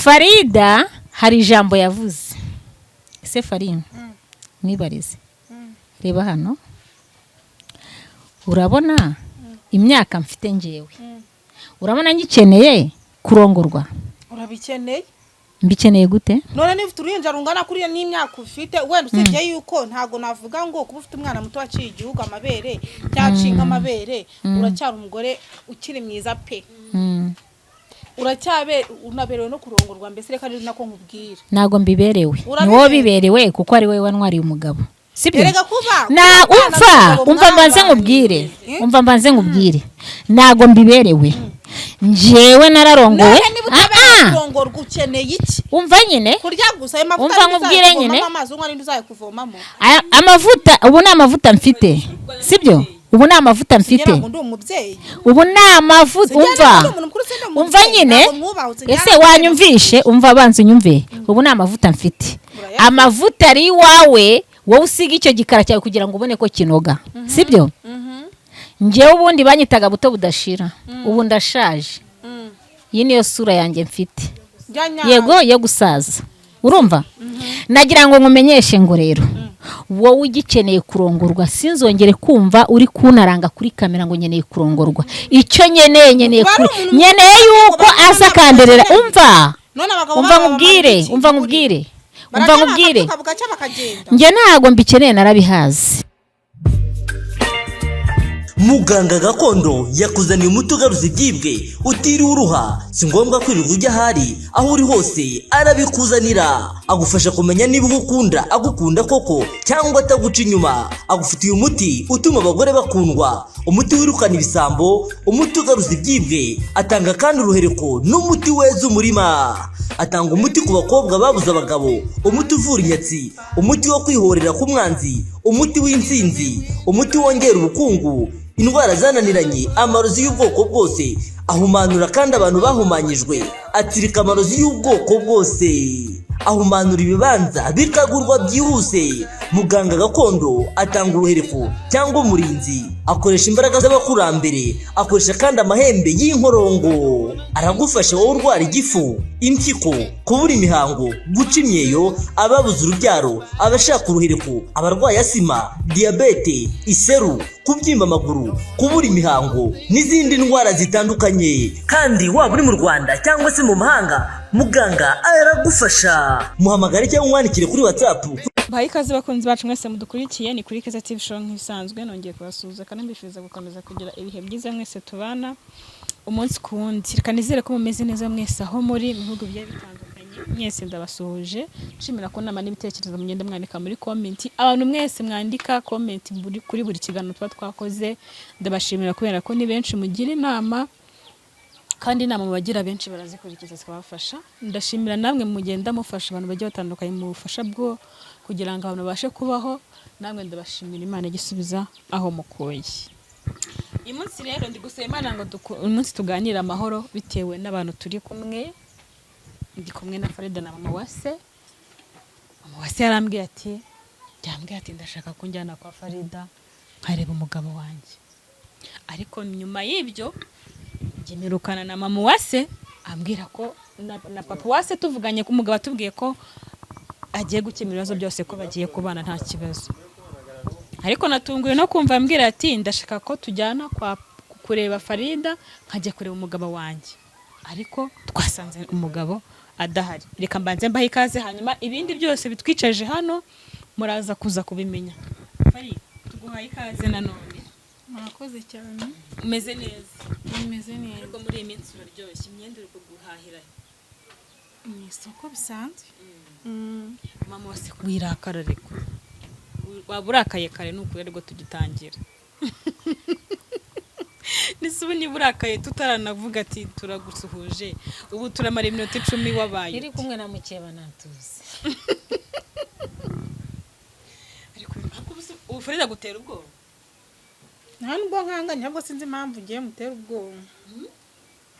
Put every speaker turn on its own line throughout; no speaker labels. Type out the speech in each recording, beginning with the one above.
Farida hari ijambo yavuze. Ese Farida, mwibarize, reba hano, urabona imyaka mfite ngewe? Urabona ngikeneye kurongorwa?
Urabikeneye.
Mbikeneye gute?
None niba ufite uruhinja rungana kuriya n'imyaka ufite, wenda usibye yuko ntabwo navuga ngo kuba ufite umwana muto waciye igihugu amabere cyangwa amabere, uracyari umugore ukiri mwiza pe. Uracyabe unaberewe no kurongorwa mbese, reka ni nako nkubwira.
Ntabwo mbiberewe. Ni
Urabiberewe.
wowe biberewe kuko ari wowe wantwariye umugabo, sibyo?
Erega kuba
Na
kuba
umva,
umwana
umva mbanze
mwabanye.
nkubwire.
Eh?
Umva mbanze nkubwire, ntabwo mbiberewe, njyewe nararongowe.
None niba utaberewe
Ah, ah.
kurongorwa, ukeneye iki?
Umva nyine.
Kurya gusa ayo mavuta?
Umva
Ninde
nkubwire
uzayakuvomamo?
nyine.
Amazi unywa ninde uzayakuvomamo?
Aya amavuta, ubu ni amavuta mfite, sibyo? Ubu ni amavuta mfite.
Ngira ngo ndi umubyeyi.
Ubu ni amavuta.
Sinjya
Umva.
ndi umuntu mukuru, sindi
Umva
umubyeyi,
nyine.
ntabwo mwubahutse,
Ese
njyana
wanyumvishe? Umva, banza unyumve. Ubu ni amavuta mfite.
Urayafite.
Amavuta ari iwawe, wowe usiga icyo gikara cyawe kugira ngo ubone ko kinoga, sibyo? Njyewe ubundi banyitaga buto budashira, ubu ndashaje. Iyi niyo sura yanjye mfite.
Njya
Yego, yo gusaza. Urumva, nagira ngo nkumenyeshe ngo rero wowe ugikeneye kurongorwa, sinzongere kumva uri kunaranga kuri kamera ngo nkeneye kurongorwa. Icyo nkeneye, nkeneye
Wari umuntu
nkeneye yuko
bari
aza akanderera.
bakeneye.
Umva.
None abagabo
Umva
baba
nkubwire.
bamara iki?
Umva nkubwire, umva
Bararya,
nkubwire.
bakabyuka bugacya bakagenda.
Njye ntabwo mbikeneye, narabihaze.
Muganga gakondo yakuzaniye umuti ugaruza ibyibwe utiriwe uruha. Si ngombwa kwirirwa ujya ahari, aho uri hose arabikuzanira. Agufasha kumenya niba uwo ukunda agukunda koko cyangwa ataguca inyuma. Agufitiye umuti utuma abagore bakundwa, umuti wirukana ibisambo, umuti ugaruza ibyibwe. Atanga kandi uruhereko n'umuti weza umurima. Atanga umuti ku bakobwa babuze abagabo, umuti uvura inyatsi, umuti wo kwihorera k'umwanzi, umuti w'intsinzi, umuti wongera ubukungu, indwara zananiranye, amarozi y'ubwoko bwose. Ahumanura kandi abantu bahumanyijwe, atsirika amarozi y'ubwoko bwose, ahumanura ibibanza bikagurwa byihuse. Muganga gakondo atanga uruhereko cyangwa umurinzi, akoresha imbaraga z'abakurambere, akoresha kandi amahembe y'inkorongo. Aragufasha wowe urwara igifu, impyiko, kubura imihango, guca imyeyo, ababuze urubyaro, abashaka uruhereko, abarwaye asima, diyabete, iseru, kubyimba amaguru, kubura imihango n'izindi ndwara zitandukanye. Kandi waba uri mu Rwanda cyangwa se mu mahanga, muganga aragufasha. Muhamagare cyangwa umwandikire kuri WhatsApp.
Baha ikaze bakunzi bacu mwese mudukurikiye, ni kuri Keza TV Show nk'ibisanzwe. Nongeye kubasuhuza kandi mbifuriza gukomeza kugira ibihe byiza mwese tubana umunsi ku wundi. Reka nizere ko mumeze neza mwese aho muri mu bihugu bigiye bitandukanye. Mwese ndabasuhuje, nshimira ko nama n'ibitekerezo mugenda mwandika muri comment. Abantu mwese mwandika comment kuri buri kiganiro tuba twakoze, ndabashimira kubera ko ni benshi mugira inama, kandi inama mu bagira benshi barazikurikiza zikabafasha. Ndashimira namwe mugenda mufasha abantu bagiye batandukanye mu bufasha bwo kugira ngo abantu babashe kubaho. Namwe ndabashimira, Imana igisubiza aho mukuye. Uyu munsi rero ndi gusaba Imana ngo uyu munsi tuganire amahoro bitewe n'abantu turi kumwe. Ndi kumwe na Farida na mama Wase. Mama Wase yarambwiye ati, yambwiye ati: "Ndashaka ko njyana kwa Farida nkareba umugabo wanjye." Ariko nyuma y'ibyo njye mperukana na mama Uwase ambwira ko na papa Uwase tuvuganye, umugabo atubwiye ko agiye gukemura ibibazo byose, ko bagiye kubana nta kibazo. Ariko natunguwe no kumva ambwira ati: "Ndashaka ko tujyana kwa kureba Farida, nkajya kureba umugabo wanjye." Ariko twasanze umugabo adahari. Reka mbanze mbahe ikaze, hanyuma ibindi byose bitwicaje hano muraza kuza kubimenya. Fari, tuguhaye ikaze nanone.
Murakoze cyane.
Umeze neza?
Umeze neza.
Ariko muri iyi minsi uraryoshye, imyenda uri kuguhahira?
Mu isoko bisanzwe.
Mama wase, wirakara, ariko waba urakaye kare, ni ukuri ariko tugitangira. Nise ubu niba urakaye tutaranavuga ati turagusuhuje, ubu turamara iminota 10 wabaye
Iri
ute?
kumwe na mukeba natuzi.
Ariko ubu Farida gutera ubwoba?
Nta nubwo nkanganye, ahubwo sinzi impamvu ugiye mutera ubwoba.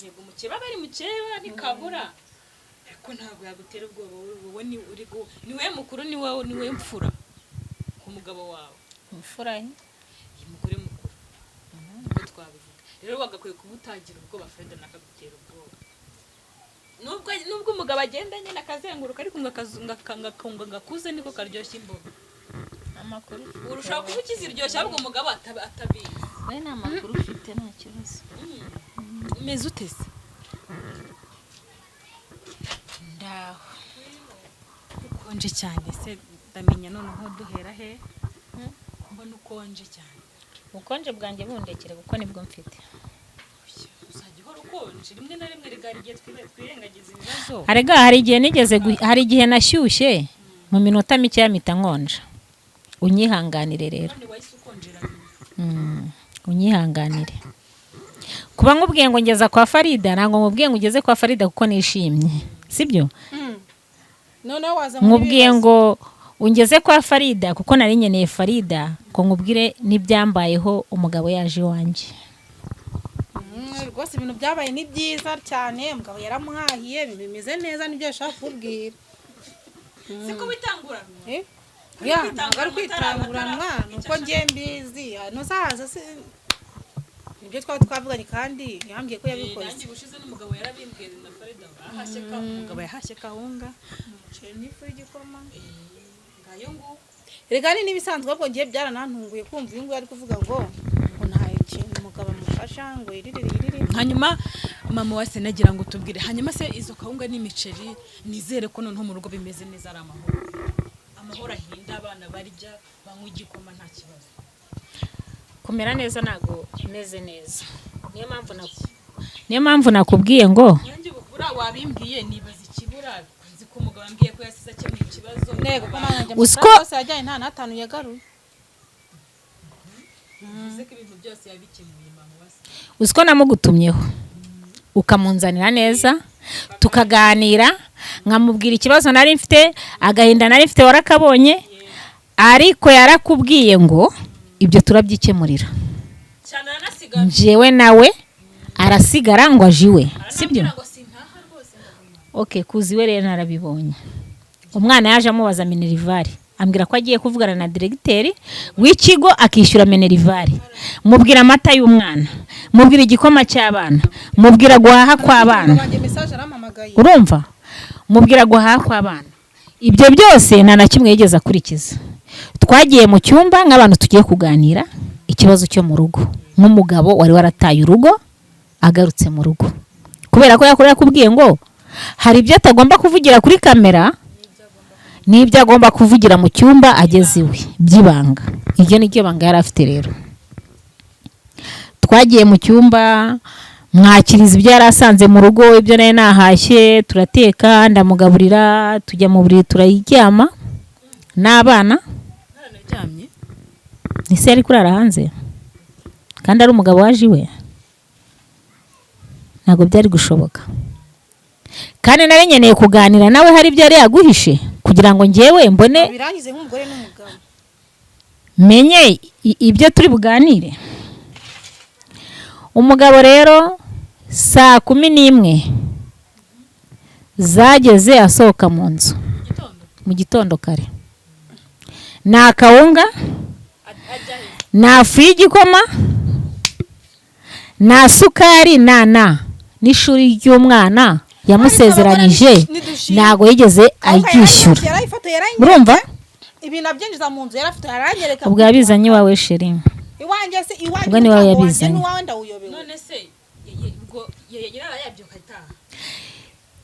Yego, mukeba aba ari mukeba ntikabura, ariko ntabwo yagutera ubwoba. Wowe ni uri ni wowe mukuru, ni wowe mfura ku mugabo wawe.
Imfura ye.
Iyi mugore mukuru niko twabivuga. Rero wagakwiye kuba utagira ubwoba, Farida nakagutera ubwoba. Nubwo umugabo agenda nyine akazenguruka, ariko ngo akakunga gakuze niko karyoshya imboga.
Amakuru
Urushaho kuba ukiziryoshya ahubwo umugabo atabizi.
We ni amakuru ufite, nta kibazo.
Umeze ute se?
Ndaho.
Ukonje cyane se, ndamenya noneho duhera he? Mbona ukonje cyane.
Ubukonje bwanjye bundekere kuko nibwo mfite.
Uzajya uhora ukonje rimwe na rimwe, rigara igihe twirengagiza ibibazo.
Arega hari igihe nigeze hari igihe nashyushye mu minota mike mpita nkonja, unyihanganire rero.
None wahise ukonjera nyuma.
Unyihanganire kuba nkubwiye ngo ngeza kwa Farida, ntabwo nkubwiye ngo ugeze kwa Farida kuko nishimye, sibyo?
Noneho waza muri
Nkubwiye
bibazo.
ngo ungeze kwa Farida kuko nari nkeneye Farida ngo nkubwire n'ibyambayeho umugabo yaje iwanjye.
Rwose ibintu byabaye ni byiza cyane, umugabo yaramuhahiye, ibintu bimeze neza, nibyo yashaka kukubwira.
Siko bitanguranwa.
Eh? Ya, ntabwo ari kwitanguranwa, ni uko ngiye mbizi ntuzahaza se, nibyo twaba twavuganye kandi yambwiye ko yabikoze.
Nanjye ubushize n'umugabo yarabimbwiye na Farida ahashye ka umugabo yahashye kawunga
Umuceri n'ifu y'igikoma.
Ngayo nguko.
Rega ni n'ibisanzwe, ahubwo ngiye byaranantunguye kumva uyu nguyu ari kuvuga ngo nta kintu umugabo amufasha ngo yirire yirire.
Hanyuma mama wa se nagira ngo tubwire, hanyuma se izo kawunga n'imiceri, nizere ko noneho mu rugo bimeze neza, ari amahoro, amahoro ahinda, abana barya banywa igikoma nta kibazo?
Kumera neza ntabwo meze neza, niyo mpamvu nakubwiye ngo
Nanjye ubu buriya wabimbwiye nibaza ikibura, nzi ko umugabo ambwiye ko yasize akemuye ikibazo.
Ntego ko nanjye
Uziko-
amafaranga yose yajyanye nta n'atanu yagaruye.
Bivuze ko ibintu byose yabikemuye mama wa se.
Uzi ko namugutumyeho ukamunzanira neza, tukaganira, nkamubwira ikibazo nari mfite, agahinda nari mfite warakabonye, ariko yarakubwiye ngo ibyo turabyikemurira.
Cyane, aranasigara.
Njyewe nawe arasigara ngo aje iwe, sibyo?
Aranambwira ngo sintaha rwose, ndaguma.
Ok, kuza iwe rero narabibonye. Umwana yaje amubaza minerval, ambwira ko agiye kuvugana na diregiteri w'ikigo akishyura minerval. Mubwira amata y'umwana, mubwira igikoma cy'abana, mubwira guhaha kw'abana.
Wanjye message arampamagaye.
Urumva, mubwira guhaha kw'abana, ibyo byose nta na kimwe yigeze akurikiza. Twagiye mu cyumba nk'abantu tugiye kuganira ikibazo cyo mu rugo, nk'umugabo wari warataye urugo agarutse mu rugo, kubera ko yakora yakubwiye ngo hari ibyo atagomba kuvugira kuri kamera n'ibyo agomba kuvugira mu cyumba ageze iwe by'ibanga. Iryo ni ryo banga yari afite. Rero twagiye mu cyumba, mwakiriza ibyo yari asanze mu rugo, ibyo nari nahashye, turateka, ndamugaburira, tujya mu buriri turayiryama n'abana.
Nararyamye.
Ese yari kurara hanze kandi ari umugabo waje iwe? Ntabwo byari gushoboka. Kandi nari nkeneye kuganira nawe, hari ibyo yari yaguhishe kugira ngo njyewe mbone
Birangize nk'umugore n'umugabo.
Menye ibyo turi buganire. Umugabo rero 11:00 zageze asohoka mu nzu.
Gitondo.
Mu gitondo kare, nta kawunga,
Ajya he?
Nta fu y'igikoma, nta sukari, nta na n'ishuri ry'umwana yamusezeranyije ntabwo yigeze aryishyura.
Yarayifotoye, yaranyereka.
Murumva?
Ibintu abyinjiza mu nzu yarafite, yaranyereka.
Ubwo yabizanye iwawe, chéri?
Iwanjye se iwanjye?
Ubwo ni wowe
Umuryango wanjye.
yabizanye.
N'iwawe ndawuyobewe.
None se ubwo yararaye abyuka ataha?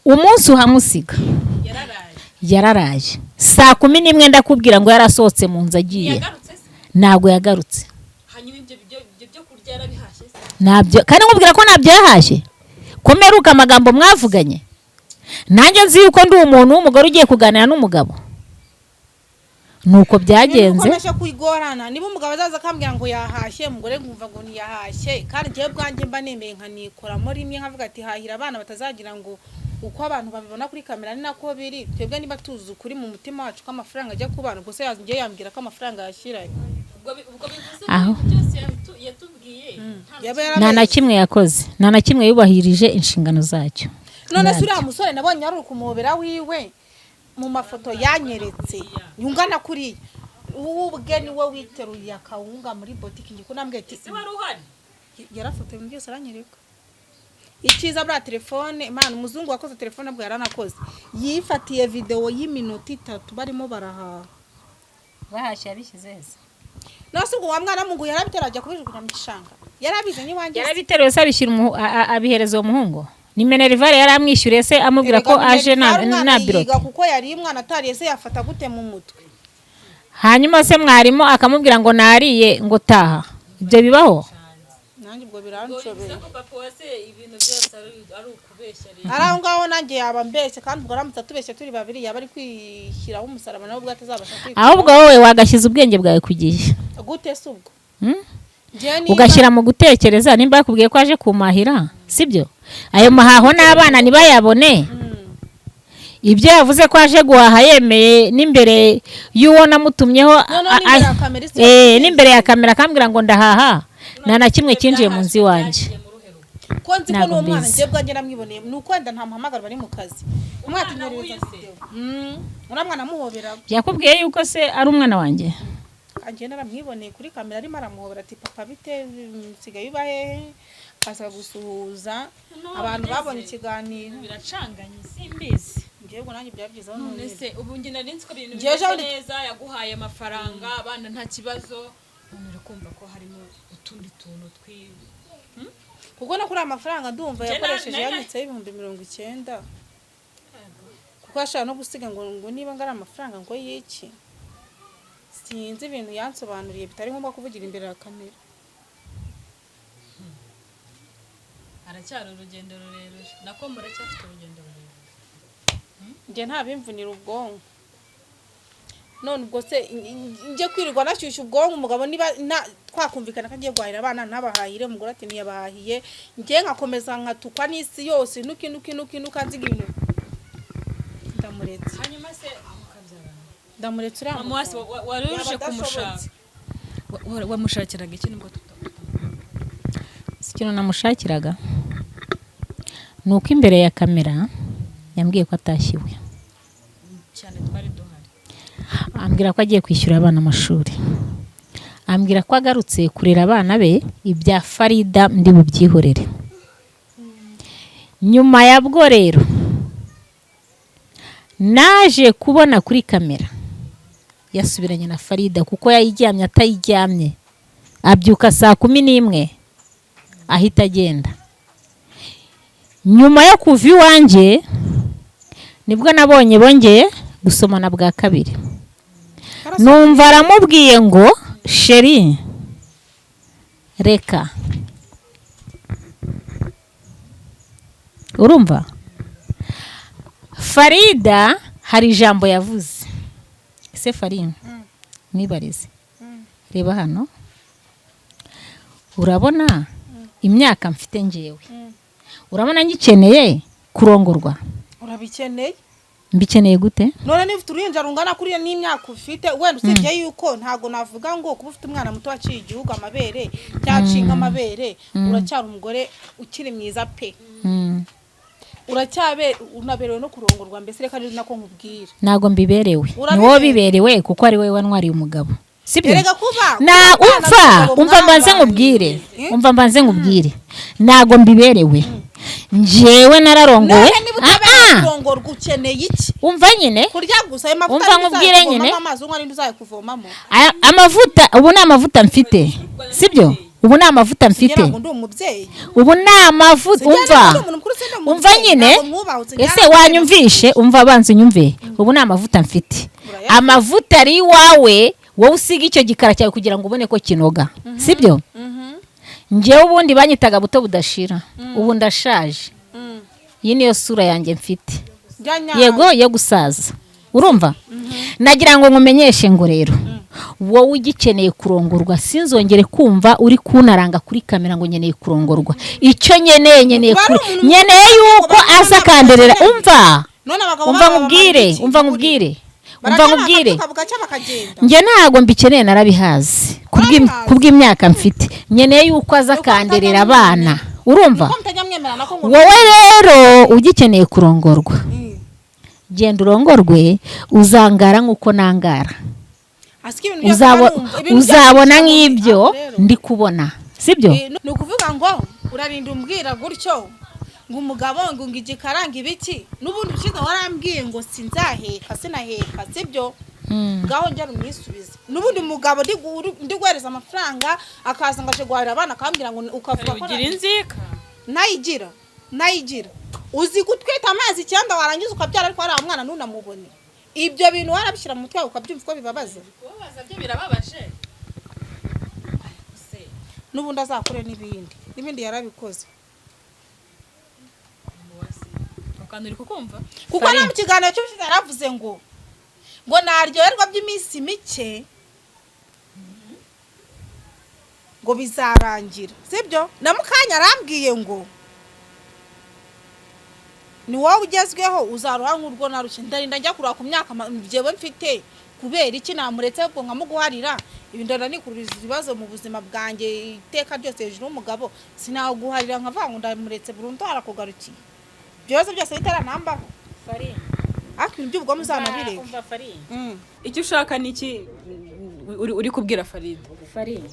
Umunsi uhamusiga.
Yararaye.
Yararaye 11:00, ndakubwira ngo yarasohotse mu nzu agiye.
Yagarutse se?
Ntabwo yagarutse.
Hanyuma ibyo kurya yarabihashye se?
Ntabyo, kandi nkubwira ko ntabyo yahashye, ko mperuka amagambo mwavuganye, nanjye nzi yuko ndi umuntu w'umugore ugiye kuganira n'umugabo, nuko byagenze.
Ukomeje kwigorana. Niba umugabo azaza akambwira ngo yahashye, umugore nkumva ngo ntiyahashye, kandi njyewe ubwanjye mba nemeye nkanikoramo rimwe nkavuga ati hahira abana, batazagira ngo uko abantu babibona kuri kamera ni nako biri. Twebwe niba tuzi ukuri mu mutima wacu ko amafaranga ajya ku bana, ubwo se njyewe yambwira ko amafaranga yashyirayo?
Ubwo bivuze ko
Aho.
ibintu byose yatubwiye nta
Yaba
Nta na
yarabeshye.
kimwe yakoze, nta na kimwe yubahirije inshingano zacyo.
None se uriya musore nabonye ari ukumuhobera wiwe mu mafoto yanyeretse yungana kuriya, wowe ubwe niwe witeruye akawunga muri botiki, njye ko nambwiye ati
Ese wari uhari?
Yarafotoye ibintu byose aranyereka. Icyiza buriya telefone, Imana, umuzungu wakoze telefone bwo yaranakoze, yifatiye videwo y'iminota 3 barimo barahaha.
Bahashye yabishyize heza.
Nase ubwo wa mwana mungu yarabitera ajya kubijugunya mu gishanga, yarabizanye iwanjye se?
Yarabiteruye se, abishyira abihereza uwo muhungu? Ni minerval yari amwishyuriye se, amubwira ko
Erega
aje
minerval umwana
na
yiga
birote?
Kuko yari umwana atariye se yafata gute mu mutwe?
Hanyuma se mwarimu akamubwira ngo nariye, ngo taha, ibyo bibaho?
Nanjye ubwo biranshobeye.
Ko papa wa se ibintu byose ari ukubeshya rero.
Ari aho ngaho nanjye yaba mbeshye, kandi ubwo aramutse atubeshye turi babiri yaba ari kwishyiraho umusaraba, nawe ubwo atazabasha kwikura.
Ahubwo wowe wagashyize ubwenge bwawe ku gihe.
Gute se ubwo?
Hmm?
Njyewe niba-
Ugashyira mu gutekereza, nimba yakubwiye ko aje kumahira, sibyo? Ayo mahaho n'abana ntibayabone. Ibyo yavuze ko aje guhaha yemeye n'imbere y'uwo namutumyeho.
Noneho n'imbere ya kamera isi
N'imbere ya kamera akambwira ngo ndahaha, nta na kimwe cyinjiye mu nzu iwanjye.
Ko nzi ko
Ntabwo
n'uwo mwana
mbizi.
njyewe ubwanjye namwiboneye, ni uko wenda ntamuhamagara, bari mu kazi, umwana atinyorereza video. Uriya mwana amuhobera.
Yakubwiye yuko se ari umwana wanjye?
Agenda aramwiboneye kuri kamera arimo aramuhobera, ati: "Papa bite, nsigaye uba hehe?" Aza gusuhuza abantu babonye ikiganiro.
Biracanganye, simbizi.
Njyewe ubwo nanjye byaba byiza aho
None
ntuye.
se ubu njye nari nzi ko ibintu
Njyewe
bimeze
ejo bundi-
neza, yaguhaye amafaranga, abana nta kibazo, none uri kumva ko harimo utundi tuntu twi
Kuko no kuri aya mafaranga ndumva
Njye
yakoresheje
nari-
yanditseho 90,000, kuko yashaka no gusiga ngo niba ngo ari amafaranga ngo y'iki, sinzi ibintu yansobanuriye bitari ngombwa kuvugira imbere ya kamera.
Haracyari urugendo rurerure, nako muracyafite urugendo rurerure.
Njye ntabimvunira ubwonko. None ubwo se njye kwirirwa nashyushya ubwonko umugabo, niba twakumvikana ko agiye guhahira abana ntabahahire, umugore ati ntiyabahahiye, njye nkakomeza nkatukwa n'isi yose, nuki nuki nuki nuka, nziga ibintu, ndamuretse.
Hanyuma se mukabyarana?
Ndamuretse uriya
Mama wasi
mugabo.
wari uje
Yaba
kumushaka
adashobotse.
Wamushakiraga iki nubwo tuta
Si ikintu namushakiraga, ni uko imbere ya kamera yambwiye ko atashyiwe.
Cyane, twari duhari.
Ambwira ko agiye kwishyura abana amashuri, ambwira ko agarutse kurera abana be, ibya Farida ndi bubyihorere. Nyuma ya bwo rero naje kubona kuri kamera yasubiranye na Farida, kuko yayiryamye atayiryamye, abyuka saa 11 ahita agenda. Nyuma yo kuva iwanjye nibwo nabonye bongeye gusomana bwa kabiri, numva aramubwiye ngo: "Chéri, reka." Urumva Farida hari ijambo yavuze ese? Farida, mwibarize. Reba hano, urabona imyaka mfite ngewe? Urabona ngikeneye kurongorwa?
Urabikeneye.
Mbikeneye gute?
None niba ufite uruhinja rungana kuriya n'imyaka ufite, wenda usibye yuko ntabwo navuga ngo kuba ufite umwana muto waciye igihugu amabere cyangwa aciye nk'amabere, uracyari umugore ukiri mwiza pe. Uracyabe unaberewe no kurongorwa mbese, reka ari nako nkubwira.
Ntabwo mbiberewe. Ni
Urabiberewe.
wowe biberewe, kuko ari wowe wantwariye umugabo, sibyo?
Erega kuba
Na
kuba umwana
umva
n'umugabo
umva mbanze
mwabanye.
nkubwire.
Eh?
Umva mbanze nkubwire, ntabwo mbiberewe, njyewe nararongowe.
None niba utaberewe
Ah, ah.
kurongorwa ukeneye iki?
Umva nyine.
Kurya gusa ayo mavuta
Umva
ninde
nkubwire
uzayakuvomamo?
nyine.
Amazi unywa ninde uzayakuvomamo?
Aya amavuta, ubu ni amavuta mfite, sibyo? Ubu ni amavuta mfite.
Ngira ngo ndi umubyeyi.
Ubu ni amavuta.
Sinjya
Umva.
ndi umuntu mukuru, sindi umubyeyi,
Umva nyine.
ntabwo mwubahutse, njya
Ese wanyumvishe? Umva, banza unyumve. Ubu ni amavuta mfite.
Urayafite.
Amavuta ari iwawe, wowe usiga icyo gikara cyawe kugira ngo ubone ko kinoga, sibyo? Njyewe ubundi banyitaga buto budashira, ubu ndashaje. Iyi niyo sura yanjye mfite.
Njya nyawe.
Yego, yo gusaza. Urumva, nagira ngo nkumenyeshe ngo rero wowe ugikeneye kurongorwa, sinzongere kumva uri kunaranga kuri kamera ngo nkeneye kurongorwa. Icyo nkeneye, nkeneye
Kuba ari
kuri
umuntu
nkeneye yuko
mukuru,
aza akanderera. Umva.
None abagabo
Umva
baba
nkubwire.
bamara iki?
Umva nkubwire, umva
Bararya
nkubwire.
bakabyuka bugacya bakagenda.
Njye ntabwo mbikeneye, narabihaze.
Urabihaze.
Kubw'imyaka mfite, nkeneye yuko aza
Nuko
akanderera
mutajya
abana, urumva?
Nuko mutajya mwemerana ko ngo
Wowe rero ugikeneye kurongorwa, genda urongorwe, uzangara nk'uko nangara.
Asika ibintu byose barumva, ibintu byose
Uzabona
bishyira mu
nk'ibyo
mihango rero.
ndi kubona, sibyo?
Ni ukuvuga ngo urarinda umbwira gutyo. Ngo umugabo ngo igikaranga ibiki, n'ubundi ushize warambwiye ngo sinzaheka, sinaheka, sibyo? Ngaho njya rumwisubiza. N'ubundi mugabo ndi guhereza amafaranga, akaza ngo aje guhahira abana, akambwira ngo ukavuga ko
ugira inzika.
Nayigira, nayigira. Uzi gutwita amazi 9 warangiza ukabyara, ariko hari umwana ntunamubone. Ibyo bintu warabishyira mu mutwe wawe ukabyumva ko bibabaza?
Kubabaza byo birababaje.
N'ubundi azakore n'ibindi, n'ibindi yarabikoze.
Akantu uri kukumva.
Kuko no mu kiganiro cy'ubushize yaravuze ngo naryoherwa by'iminsi mike, ngo bizarangira, sibyo? Na mukanya arambwiye ngo ni wowe ugezweho, uzaruha nk'urwo narushye. Ndarinda njya kureba ku myaka njyewe mfite, kubera iki namuretse ahubwo nkamuguharira? Ibi ndanda nikururiza ibibazo mu buzima bwanjye iteka ryose hejuru y'umugabo. Sinaguharira nkavuga ngo ndamuretse burundu, harakugarukiye ibyo bibazo byose bitaranambaho. Ariko ibintu by'ubugome uzanabireka.
Umva Fari.
Icyo ushaka ni iki uri kubwira Farida?
Fari,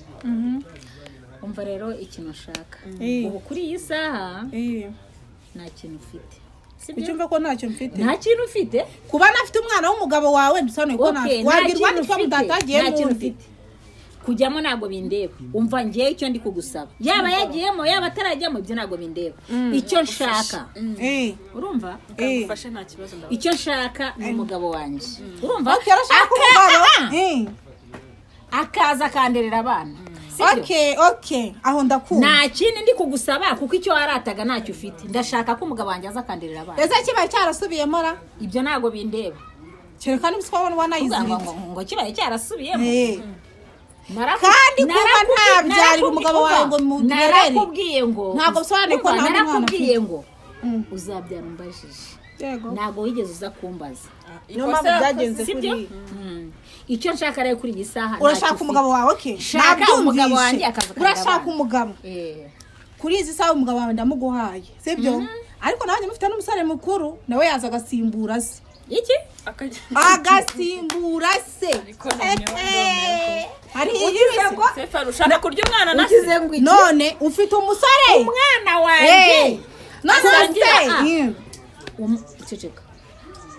umva rero ikintu nshaka ubu kuri iyi saha, nta kintu ufite, sibyo?
Ucyumva ko ntacyo mfite?
Nta kintu ufite.
Kuba nafite umwana w'umugabo wawe bisobanuye ko
Okay,
nta
nta
wabwirwa
kintu
n'icyo
ufite,
mutatagiye
nta kintu
mundi.
ufite. Kujyamo ntabwo bindeba. Umva, ngewe icyo ndi kugusaba, yaba yagiyemo yaba atarajyamo, ibyo ntabwo bindeba. Icyo nshaka, urumva?
Ukagufashe nta kibazo, ndabona.
Icyo nshaka ni umugabo wanjye, urumva?
Okay, arashaka umugabo.
Akaza akanderera abana, sibyo?
Okay, aho ndakumva.
Nta kindi ndi kugusaba, kuko icyo warataga ntacyo ufite. Ndashaka ko umugabo wanjye aza akanderera abana.
Ese kibaye cyarasubiyemo ra?
Ibyo ntabwo bindeba.
Kereka niba uswa
Uvuga ngo
wanayiziritse.
ngo kibaye cyarasubiyemo.
Kandi kuba ntabyarira umugabo wawe ngo murere.
Narakubwiye ngo
Ntabwo bisobanuye ko
Umva,
nta mwana
narakubwiye ngo uzabyara umbajije.
Yego.
Ntabwo wigeze uza kumbaza.
Niyo mpamvu byagenze
Sibyo?
kuri
Icyo nshaka rero kuri iyi saha, ntacyo
urashaka
ufite.
umugabo wawe, okay.
Shaka umugabo wanjye
Nabyumvishe.
akaza akarera
Urashaka
abana.
umugabo. Kuri izi saha umugabo wawe ndamuguhaye, sibyo? Ariko nawe mufite n'umusore mukuru, nawe yaza agasimbura se.
Iki?
Agasimbura se.
Ariko noneho ndomewe.
Hari iyizi ngo
Sefa, ushaka kurya umwana na se?
Ugize ngo iki?
None ufite umusore.
Umwana wanjye.
None
Asangira.
se
Ceceka.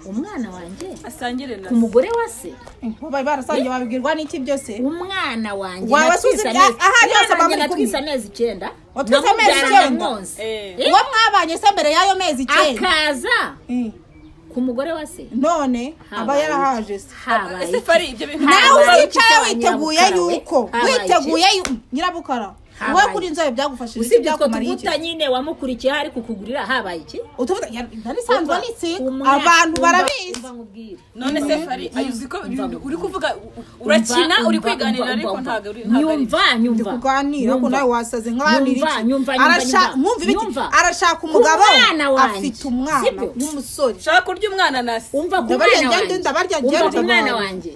Umwana wanjye
Asangire na
ku mugore wa se?
Babaye barasangiye, babibwirwa n'iki byose?
Umwana wanjye
Waba
natwise
suzi aha
umwana
byose
wanjye
bamuri
natwise
kumwe.
amezi 9.
Watwise amezi
Namubyarana
9?
mwonsa.
Uwo mwabanye se mbere y'ayo mezi 9?
Akaza ku mugore wa se?
None aba
Habaye
yarahaje se?
Habaye
Ese
iki?
Fari, ibyo bintu
Nawe
Habaye iki
uzicara
se
witeguye
wa Nyirabukara we?
yuko
Habaye iki?
witeguye Nyirabukara, wowe
Habaye
kuri
iki?
inzobe byagufashije iki?
Usibye utwo
Byakumariye iki?
tuvuta nyine wamukurikiye ari kukugurira, habaye iki?
Utuvuta narisanzwe nisiga. Abantu barabizi.
Umva nkubwire.
None se Fari, ayo uzi ko ibintu uri kuvuga urakina, uri kwiganirira, ariko ntabwo ari
Nyumva, nyumva.
Ndi kuganira ko
Nyumva.
nawe wasaze nk'abanira
Nyumva,
iki?
nyumva, nyumva,
Arashaka
nyumva.
mwumva ibiki?
Nyumva.
Arashaka umugabo,
Ku mwana wanjye.
afite umwana
Sibyo?
w'umusore.
Ushaka kurya umwana na se?
Umva, ku
Ndabarya
mwana
ngende,
wanjye.
ndabarya
Umva,
ngende.
ku mwana wanjye,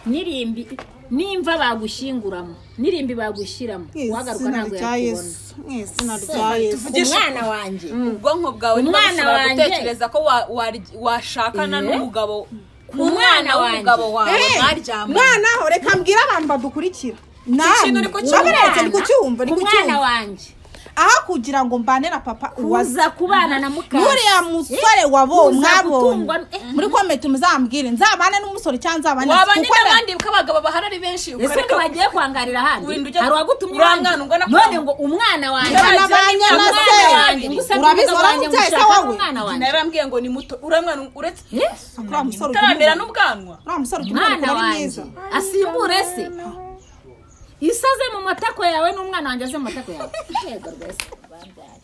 nirimbi nimva bagushyinguramo, nirimbi bagushyiramo, wagaruka
Izina
ntabwo
rya
yakubona.
Yesu, mu izina rya Yesu.
Tuvugishe
Umwana wanjye.
Ubwonko bwawe niba
Umwana
bushobora
wanjye.
gutekereza ko washakana n'umugabo ku
Umwana
mwana w'umugabo
wanjye.
wawe mwaryamanye.
Noneho reka mbwire abantu badukurikira
kintu uri kucyumva.
Babaretse, ndi kucyumva, ndi
Ku mwana
kucyumva.
wanjye.
Aho kugira ngo mbane na papa uwaza
Kuza kubana na mukase.
n'uriya musore wabo
Kuza
mwabonye
gutungwa
muri komenti, muzambwire nzabane n'umusore cyangwa nzabane na se,
Wabanye
kuko
n'abandi ko abagabo bahari ari benshi,
Ese
ukareka
ubu bagiye kwangarira ahandi?
Urinda ujya-
Hari uwagutumye
uriya
iwanjye?
mwana ungana
None ngo umwana wanjye,
Abana ba nyana
umwana
se.
wanjye, ngusabye
Urabizi,
umugabo wanjye,
waramubyaye se
ngushaka
wowe?
umwana wanjye.
Narambwiye ngo ni muto uriya mwana, uretse
Uriya musore
utaramera n'ubwanwa.
uriya musore ukimubona
Umwana
ukuntu ari
wanjye
mwiza.
asimbure se, isaze mu matako yawe n'umwana wanjye aze mu matako yawe? Yego rwose, bambyaye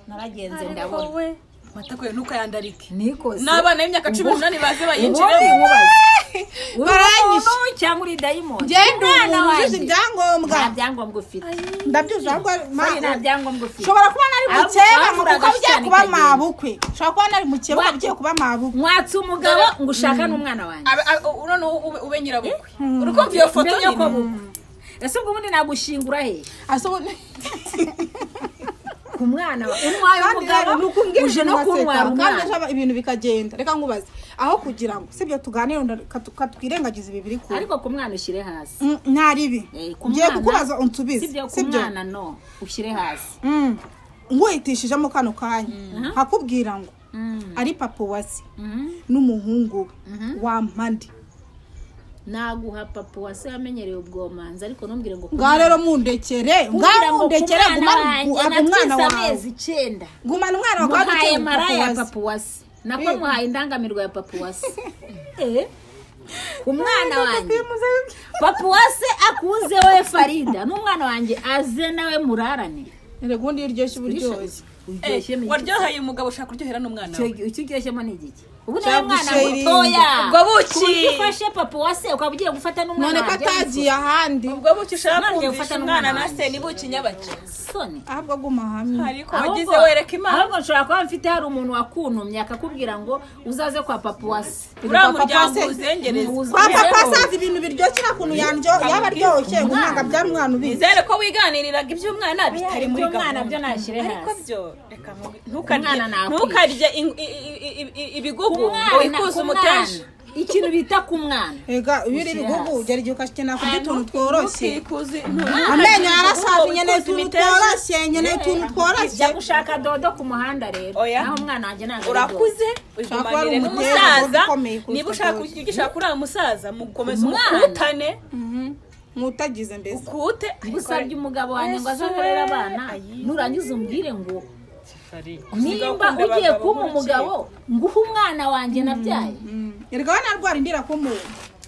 naragenze ndabona.
Wowe matako yawe ntukayandarike.
Nikoze.
N'abana b'imyaka 18 baze
Ubundi
bayinjiremo.
nkubaze, uri
Baranyishe.
umuntu cyangwa uri dayimoni?
Ngende
Umwana
umuntu wujuje
wanjye.
ibyangombwa.
Nta byangombwa ufite.
Ndabyujuje ahubwo.
Sorry, nta byangombwa ufite.
Nshobora kuba nari
Ahubwo
mukeba
wavuraga
kuko ugiye
shitani
kuba
ikagenda.
mabukwe. Nshobora kuba nari mukeba kuko ugiye kuba mabukwe.
Mwatse umugabo ngo ushaka n'umwana wanjye.
Noneho ube nyirabukwe, uri kumva iyo foto
Mbe
nyine?
nyokobukwe. Ese ubwo ubundi nagushingura he?
Ase ubu-
Ku mwana untwaye
Kandi
umugabo,
rero ni ukumbwira
uje no
ibintu
kuntwara
nkaseka, kandi
umwana.
ejo ibintu bikagenda. Reka nkubaze, aho kugira ngo sibyo tuganire, twirengagize ibi biri kuba.
Ariko ku mwana ushyire hasi.
Nta ribi.
Ku
Ngiye
mwana-
kukubaza unsubize.
Sibyo? Ku
Sibyo?
mwana no ushyire hasi.
Nguhitishijemo kano kanya nkakubwira ngo ari papa wase n'umuhungu we wampande.
Naguha papa wase yamenyereye ubwomanzi, ariko ntumbwire ngo
ngaho rero mundekere, ngaho mundekere, gumana umwana wawe
9,
gumana umwana wawe
muhaye maraya ya papa wase, nako muhaye indangamirwa ya papa wase. Umwana wanjye papa wase akuze we Farida n'umwana wanjye aze nawe murarane.
Erega ubundi iryoshye uburyoshye.
Waryoheye umugabo ushaka kuryohera n'umwana wawe.
Icyo uryoshemo ni igiki? Ubu niwe mwana mutoya.
Ubwo buki
ufashe papa wase ukaba ugiye gufata n'umwana
wanjye. None ko atagiye ahandi.
Ubwo buki ushaka kumvisha umwana na se ni buki nyabaki.
Soni.
Ahubwo guma hamwe.
Ariko wagize wereka Imana.
Ahubwo nshobora kuba mfite hari umuntu wakuntumye akakubwira ngo uzaze kwa papa wase.
Uriya muryango uzengereza.
Kwa papa wase ibintu biryoshye nta kuntu yaba aryoshye ngo umwana abyara umwana ubizi.
Nizere ko wiganiriraga iby'umwana bitari muri gahunda.
Umwana byo nashyire hasi.
Ariko byo reka ntukarye ibigugu ngo wikuze umuteje.
Ikintu bita ku mwana.
Ega iyo uri ibigugu ugera igihe ukakenera kurya utuntu tworoshye. Amenyo yarashaje, nkeneye utuntu tworoshye, nkeneye utuntu tworoshye.
Jya gushaka dodo ku muhanda rero. Naho umwana wanjye ntabwo
urakuze, wigumanire n'umusaza. Niba ushaka ugishaka uriya musaza mukomeze umukutane.
Mutagize mbese.
Ukute.
Gusabye umugabo wanjye ngo azarere abana, nurangiza umbwire ngo nimba ugiye kuba umugabo nguhe umwana wanjye nabyaye.
Erega we narwara indira kumuwe.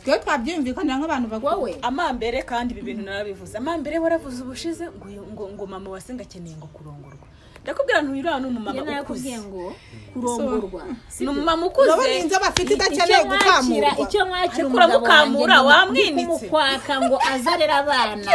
Twe twabyumvikanira nk'abantu
bagowe.
Amambere kandi ibi bintu narabivuze. Amambere waravuze ubushize ngo ngo mama wasenga akeneye ngo kurongorwa. Ndakubwira ntuyura n'umumama ukuze.
Ngo kurongorwa.
Ni umumama ukuze.
Nabo ninzo bafite idakeneye gukamurwa.
Icyo mwakira umugabo wanjye wamwinitse kumukwaka ngo azarera abana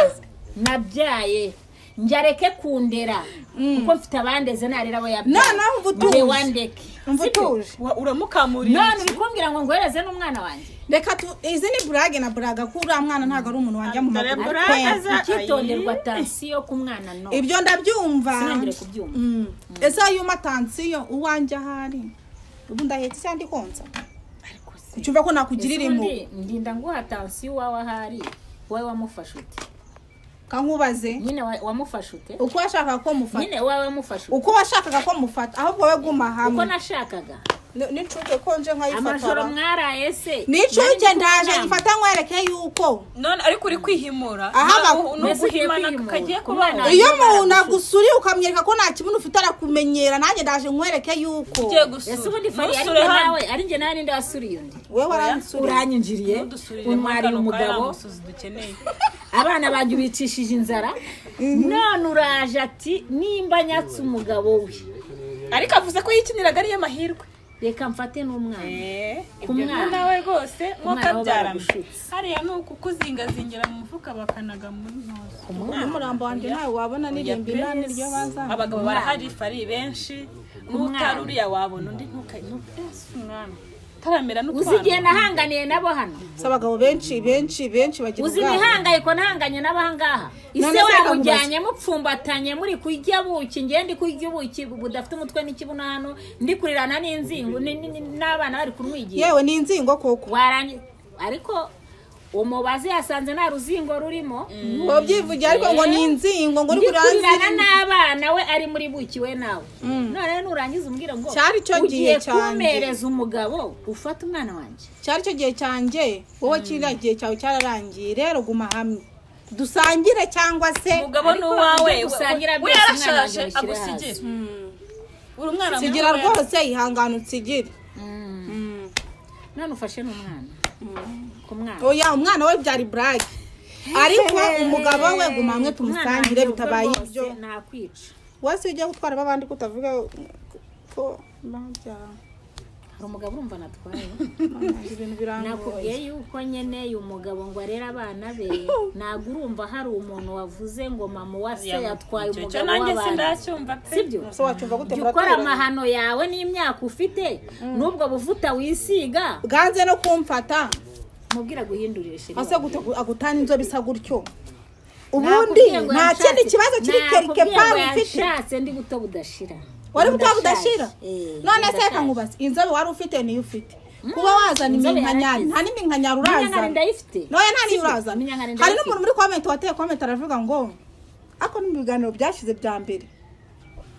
nabyaye. Njareke kundera kuko mfite abandeze narera abo yabyaye.
None aho umva
wandeke.
Umva utuje.
Uramukamurira.
None urikumbwira ngo ngohereze n'umwana wanjye.
Reka izi ni burage na buraga ko uriya mwana ntabwo ari umuntu wanjya mu maguru.
Icyitonderwa tansiyo ku mwana no.
Ibyo ndabyumva.
Sinongere kubyumva.
Ese yuma tansiyo uwanjye ahari. Ubu ndahetse cyangwa ndikonsa. Kucyumva ko nakugirira impuhwe.
Ndinda nguha tansiyo uwawe ahari. Wowe wamufashe ute?
Kankubaze.
Nyine wamufashe ute?
Uko washakaga ko mufata.
Nyine wawe wamufashe ute?
Uko washakaga ko mufata ahubwo wowe guma hamwe.
Uko nashakaga.
N'incuke konje nkayifata.
Amajoro mwaraye se.
N'incuke ndaje nyifata nkwereke yuko.
None ariko uri kwihimura. Nuguhimana kagiye kubana.
Iyo umuntu agusuriye ukamwereka ko nta kibuno ufite arakumenyera, nanjye ndaje nkwereke yuko.
Ugiye gusura.
Ese ubundi Fari ari nawe, ari njye nawe ninde wasuriye undi?
Wewe waransuriye.
Uranyinjiriye. Untwariye umugabo. Abana banjye ubicishije inzara. None uraje ati nimba nyatse umugabo we.
Ariko avuze ko yikiniraga ariyo mahirwe.
Reka mfate n'umwana.
Ku mwana nawe rwose nkokabyara. Hariya ni ukukuzingazingira mu mufuka bakanaga muri ntozi.
Umurambo wanjye nawe wabona n'irimbi nani ryo baza.
Abagabo barahari Fari benshi. N'utari uriya wabona undi ntuka umwana. Taramera n'utwana.
Uzi igihe nahanganiye nabo hano.
Abagabo benshi benshi benshi bagira
ubwabo. Uzi imihangayiko nahanganye n'abahangaha. Ise wamujyanye mupfumbatanye muri kurya buki, ngende kurya ubuki budafite umutwe n'ikibuno hano, ndi kurirana n'inzingo n'abana bari kunwigira.
Yewe ni inzingo koko.
Ariko umubazi yasanze nta ruzingo rurimo.
Ngo byivugiye ariko ngo ni inzingo ngo uri
kuranzira n'abana we ari muri buki we nawe. None nurangiza umbwira ngo
cyari cyo gihe cyanjye
kumereza umugabo ufata umwana wanjye.
Cyari cyo gihe cyanjye wowe kiriya gihe cyawe cyararangiye rero guma hamwe. Dusangire cyangwa se
umugabo n'uwawe
we
yarashaje agusigire. Uri umwana
sigira rwose ihangane utsigire.
None ufashe n'umwana.
Oya umwana we byari brag. Ariko umugabo we guma hamwe tumusangire bitabaye ibyo
nakwica.
Wese ujya gutwara babandi kutavuga ko bajya.
Hari umugabo urumva natwaye. Nakubwiye yuko nyeneye umugabo ngo arere abana be, ntabwo urumva hari umuntu wavuze ngo mama wase yatwaye umugabo w'abana. Sibyo? Ukora amahano yawe n'imyaka ufite n'ubwo buvuta wisiga.
Bwanze no kumfata.
Mubwira guhindurisha.
Ase agutana inzobe isa gutyo. Ubundi nta kindi kibazo kiri kerike pari ufite.
Yashatse ndi buto budashira.
Wari buto budashira? None se reka nkubaze inzobe wari ufite niyo ufite. Kuba wazana iminkanyari nta n'iminkanyari urazana. Noya nta niyo urazana. Hari n'umuntu muri comment wateye comment aravuga ngo ako ni mu biganiro byashize bya mbere.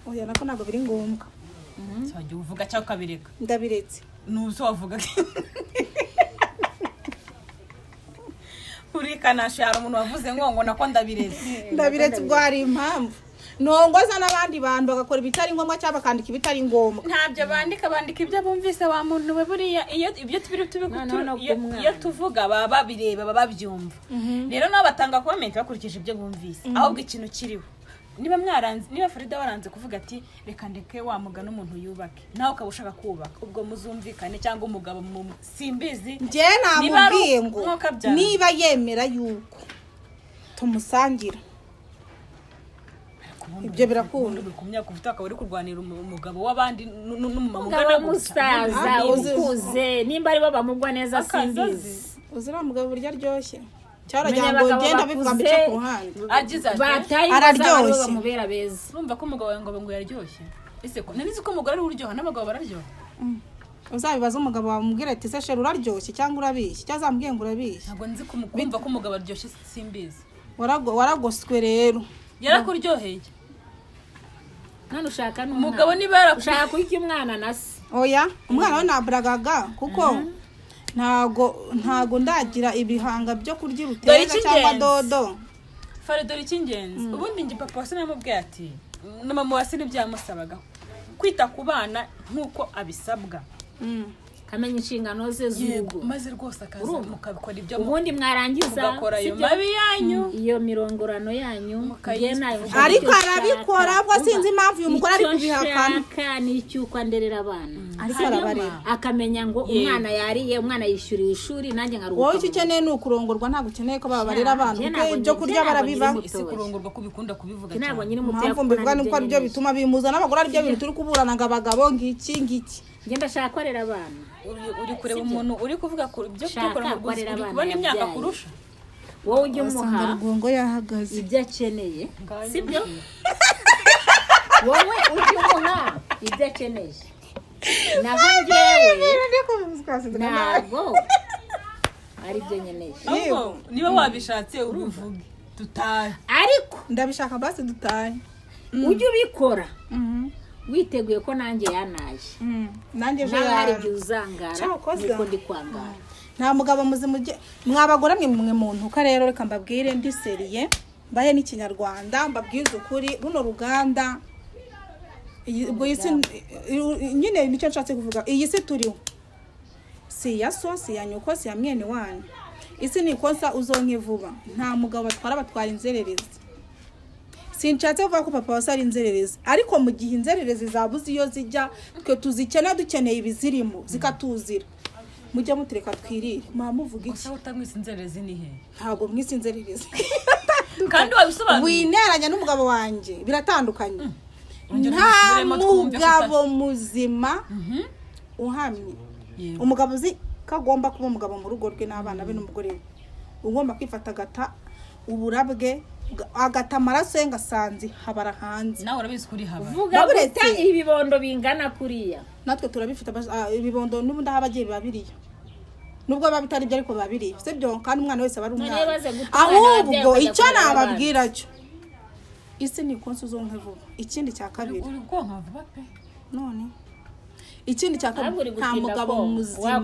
Oya nako ntabwo biri ngombwa.
Wajya uvuga cyangwa ukabireka.
Ndabiretse.
Nuzo wavuga. Urikanasha hari umuntu wavuze ngo nako ndabiretse.
Ndabiretse ubwo hari impamvu. Nongoza n'abandi bantu bagakora ibitari ngombwa cyangwa bakandika ibitari ngombwa.
Ntabyo bandika, bandika ibyo bumvise wa muntu we buriya iyo ibyo tubiri iyo tuvuga baba babireba baba babyumva. Rero nabo batanga comment bakurikije ibyo bumvise. Ahubwo ikintu kiriho. Niba mwaranze, niba Farida waranze kuvuga ati reka ndeke wa mugana umuntu yubake, nawe ukaba ushaka kubaka, ubwo muzumvikane cyangwa umugabo simbizi.
Njye namubwiye ngo niba yemera yuko tumusangira ibyo birakunda.
Ku myaka ufite akaba uri kurwanira umugabo w'abandi n'umumama ungana
musaza ukuze, nimba ari bo bamugwa neza simbizi.
Uzira mugabo burya aryoshye. Cyaragira ngo ngenda bivuga mbice ku ruhande.
Agize
araryoshye.
Bamubera beza.
Urumva ko umugabo wawe ngo yaryoshye. Ese ko narizi ko umugore ari uryoha n'abagabo bararyoha.
Uzabibaza umugabo wawe umubwire ati se sheri uraryoshye cyangwa urabishye, cyangwa azamubwiye ngo urabishye.
Ntabwo nzi kumva ko umugabo aryoshye simbizi.
Waragoswe rero.
Yarakuryoheye.
None ushaka n'umwana.
Umugabo niba
ushaka kurya umwana na se.
Oya, umwana we nabragaga kuko ntago ndagira ibihanga byo kurya uruteza cyangwa dodo.
Fare dore icy'ingenzi. Ubundi ngi papa wase namubwiye ati na mama wase n'ibyamusabaga kwita ku bana nkuko abisabwa.
Kamenya inshingano ze z'urugo.
Maze rwose akaza mukabikora ibyo
ubundi mwarangiza
mugakora ayo mabi yanyu,
iyo mirongorano yanyu.
Ariko arabikora ubwo sinzi impamvu uyu mugore ari kubihakana.
Ni cyuko anderera abana.
Ariko arabarera
akamenya ngo umwana yariye, umwana yishyuriwe ishuri, nanjye nkaruhuka.
Wowe icyo ukeneye ni ukurongorwa, ntabwo ukeneye ko babarera abana kuko ibyo kurya barabiba.
Ese kurongorwa ko bikunda kubivuga cyane.
Ntabwo nyiri muto
yakuvuga mbivuga nuko ari byo bituma bimuza n'abagore ari byo bintu turi kuburana ngo abagabo ngiki ngiki.
Njye ndashaka korera abana.
Uri kureba umuntu uri kuvuga ku byo gukora mu uri kubona imyaka kurusha.
Wowe ujye umuha
rugongo yahagaze
ibyo akeneye, sibyo? Wowe ujye umuha ibyo akeneye. Naho njyewe ntabwo ari byo nkeneye.
Niba wabishatse uruvuge dutahe.
Ariko
ndabishaka basi dutahe.
Ujye ubikora witeguye ko nanjye yanaye.
Nanjye ejo
hari igihe uzangara niko ndi kwangara.
Nta mugabo muzima mwabagore mwe muntu ka rero reka mbabwire ndi seriye mbahe n'ikinyarwanda mbabwize ukuri runo ruganda ubwo isi nyine nicyo nshatse kuvuga. Iyi si turiho si ya so si ya nyoko si ya mwene wanyu. Isi ni konsa uzonke vuba. Nta mugabo batwara batwara inzererezi. Sinshatse kuvuga ko papa wase ari inzererezi, ariko mu gihe inzererezi zabuze iyo zijya twe tuzikena dukeneye ibizirimo zikatuzira. Mujya mutureka twirire. Mama muvuga iki?
Gusa utamwise inzererezi ni he?
Ntabwo mwise inzererezi.
Kandi wabisobanuye.
Wineranya n'umugabo wanjye biratandukanye. Nta mugabo muzima uhamye. Umugabo uzi ko agomba kuba umugabo mu rugo rwe n'abana be n'umugore we. Ugomba kwifata agata uburabwe agata amaraso ye ngasanzi habara hanze.
Nawe urabizi kuri haba.
Vuga guta ibibondo bingana kuriya.
Natwe turabifite ibibondo n'ubundi aho abagiye babiriya. Nubwo babitari byo ariko babiriye. Sibyo kandi umwana wese abari umwana. Ahubwo icyo nababwira cyo. Isi ni konsa uzonke vuba. Ikindi cya kabiri.
Uri konka vuba pe.
None ikindi cya kabiri nta mugabo muzima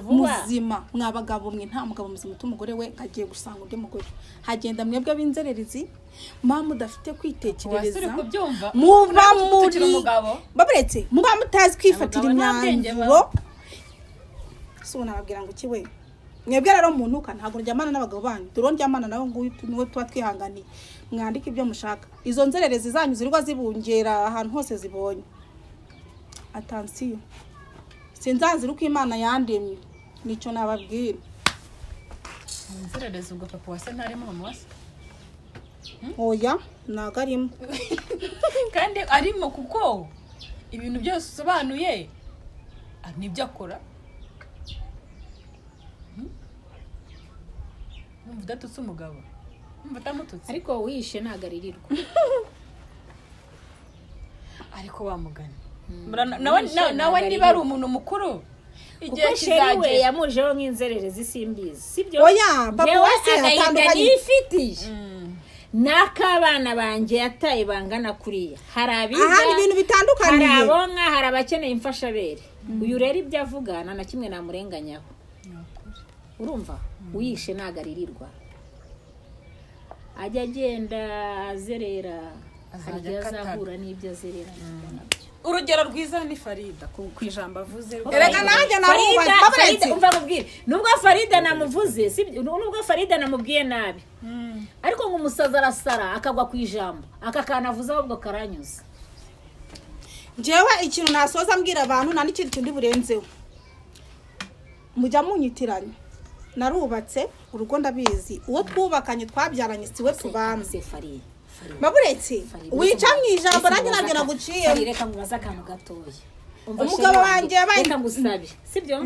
muzima mwabagabo mwe nta mugabo muzima utumugore we agiye gusanga undi mugore. Hagenda mwebwe b'inzererezi mama mudafite kwitekerereza. Muba muri baburetse muba mutazi kwifatira imyanzuro. So nababwira ngo iki we mwebwe rero muntuka ntabwo ndyamana n'abagabo banyu. Dore ndyamana nawe ngo niwe tuba twihanganiye. Mwandike ibyo mushaka. Izo nzererezi zanyu zirirwa zibungera ahantu hose zibonye. Atansiyo sinzanzira uko Imana yandemye nicyo nababwira.
Inzererezi ubwo papa wase ntarimo mama wase?
Oya ntago arimo.
Kandi arimo kuko ibintu byose usobanuye nibyo akora. Numva udatutse umugabo. Numva utamututse.
Ariko wishe ntago aririrwa.
Ariko wamugana. Nawe niba ari umuntu mukuru igihe
kizagera yamujeho nk'inzererezi simbizi sibyo?
Oya papa wase atandukanye
yifitiye. N'ak'abana banjye yataye bangana kuriya, hari abiga,
Ahandi ibintu bitandukaniye.
hari abonka, hari abakeneye imfashabere. Uyu rero ibyo avuga nta na kimwe namurenganyaho. Urumva, uyishe ntabwo aririrwa, ajya agenda azerera, hari igihe azahura n'ibyo azerera nabyo.
Urugero rwiza ni Farida ku ijambo avuze.
Erega nanjye narubatse.
Farida,
Baburetse.
umva nkubwire, nubwo Farida namuvuze, sibyo, nubwo Farida namubwiye nabi, ariko ngo umusazi arasara akagwa ku ijambo, aka kantu avuze ahubwo karanyuze.
Njyewe ikintu nasoza mbwira abantu, nta n'ikindi kintu burenzeho, mujya munyitiranya. Narubatse urugo, ndabizi, uwo twubakanye twabyaranye siwe tubana.
Se Farida, Farida.
Baburetse.
Farida,
Wica mu ijambo,
reka
nanjye ntabyo
Farida,
naguciyemo.
Reka nkubaze akantu gatoya. Umva,
Umugabo
chéri
wanjye yabaye-
reka ngusabe, sibyo?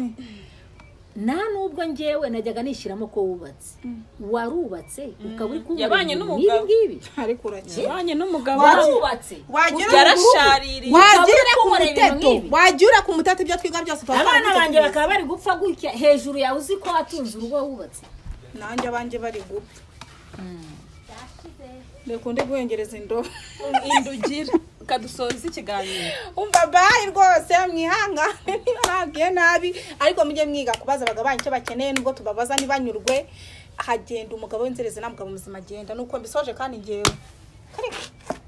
Nta nubwo njyewe najyaga nishyiramo ko wubatse, warubatse ukaba uri kumva
Yabanye
ibintu
n'umugabo.
nk'ibi ngibi.
Ariko urakira.
Yabanye n'umugabo.
Warubatse.
Wagira
Yarashaririye.
wagira ku
Ukaba uri kunkorera ibintu
muteto,
nk'ibi.
wagira ku muteto, ibyo twiga byose tuba
Abana
twarabyize
banjye
tubizi.
bakaba bari gupfa gutya hejuru yawe, uzi ko watunze urugo, wubatse.
Nanjye abanjye bari gupfa, reka undi guhengereza indobo.
Indugira ukadusoza ikiganiro.
Umva, bayi rwose, mwihangane niba nabwiye nabi, ariko mujye mwiga kubaza abagabo banyu icyo bakeneye, nubwo tubabaza ntibanyurwe. Hagenda umugabo w'inzerezi, nta mugabo muzima agenda. Nuko mbisoje kandi ngewe. Kareka.